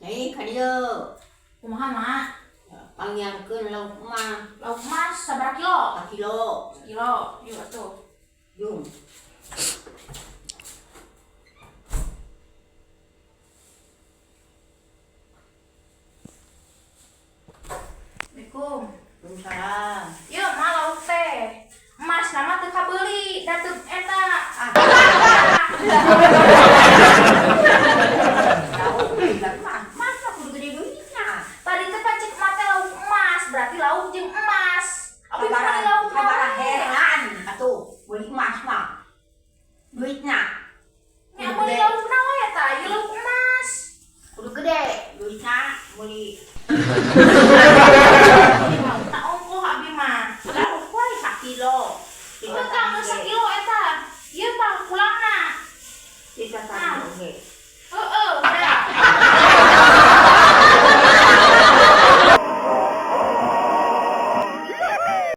Hei, ka dieu. Kumaha, Mak? Pangiarkeun lauk mah. Lauk emas sabaraha kilo? Kilo. Kilo. Yuk atuh. Jung. Assalamualaikum. Waalaikumsalam. Yuk, mah lauk teh. Emas nama teu kabeuli, da teu eta. Ah. Tahu, tapi mah masa kudu gede duitna. Tadi teh pacek emak teh lauk emas, berarti lauk jeung emas. Abi mah Sabaraha meuli lauk sabaraha wae. Heran atuh beli emas mah. Duitna. Nya meuli lauk naon ya tah? Ieu lauk emas. Kudu gede duitna meuli.